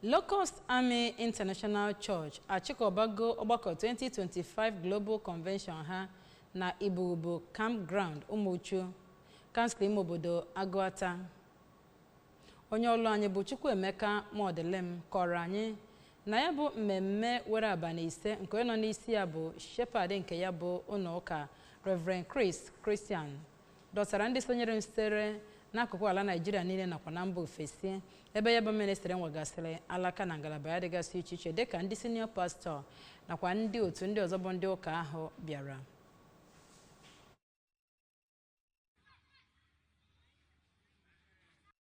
Locust Army International Church achịkọbago ọgbakọ 2025 Global Convention ha na Ibubu Campground, Ụmụchu, kansụl ime obodo Agụata. Onye ọlụ anyị bụ Chukwuemeka Mọdịlem kọrọ anyị na ya bụ mmemme were abalị 5, nke onye nọ n'isi ya bụ Shepherd nke ya bụ ụlọ ụka, Reverend Chris Christian, dọtara ndị sonyere sitere n'akụkụ ala Naijiria niile nakwa na mba ofesi, ebe ya bụ ministry nwegasịrị alaka na ngalaba ya dịgasị iche iche, dịka ndị senior pastor nakwa ndị otu ndị ọzọ bụ ndị ụka ahụ bịara.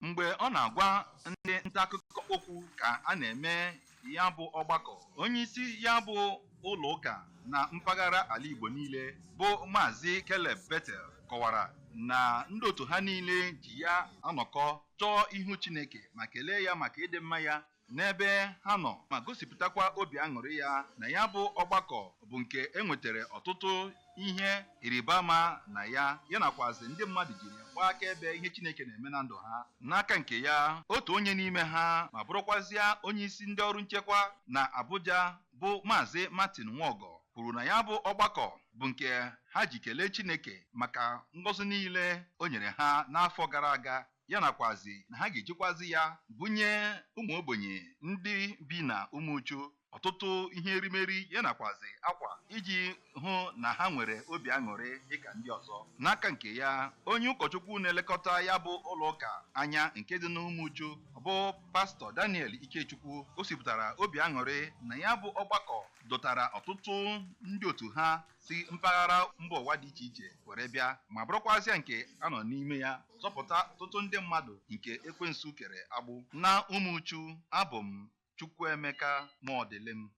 Mgbe ọ na-agwa ndị nta akụkọ okwu ka a na-eme ya bụ ọgbakọ, onyeisi ya bụ ụlọ ụka na mpaghara ala Igbo niile, bụ Maazị Caleb Bethel, kọwara na ndị otu ha niile ji ya anọkọ chọọ ihu Chineke ma kelee ya maka ịdị mma ya n'ebe ha nọ, ma gosipụtakwa obi aṅụrị ya na ya bụ ọgbakọ bụ nke e nwetara ọtụtụ ihe ịrịba ama na ya, ya nakwazi ndị mmadụ jiri ya gbaa akaebe ihe Chineke na-eme na ndụ ha. N'aka nke ya, otu onye n'ime ha ma bụrụkwazịa onye isi ndị ọrụ nchekwa na Abuja, bụ Maazị Martin Nwogo, kwuru na ya bụ ọgbakọ bụ nke ha ji kelee Chineke maka ngọzi niile o nyere ha n'afọ gara aga, ya nakwazi na ha ga-ejikwazi ya bunye ụmụ ogbenye ndị bi na Ụmụuchu ọtụtụ ihe erimeri, ya nakwazi akwa, iji hụ na ha nwere obi aṅụrị dịka ndị ọzọ. N'aka nke ya, onye ụkọchukwu na-elekọta ya bụ ụlọ ụka anya nke dị n'Ụmụuchu, bụ Pastọ Daniel Ikechukwu, gosipụtara obi aṅụrị na ya bụ ọgbakọ dọtara ọtụtụ ndị otu ha si mpaghara mba ụwa dị iche iche were bịa, ma bụrụkwazịa nke a nọ n'ime ya zọpụta ọtụtụ ndị mmadụ nke ekwensu kere agbụ. Na Ụmụuchu, abụ m Chukwuemeka Mọdịlịm.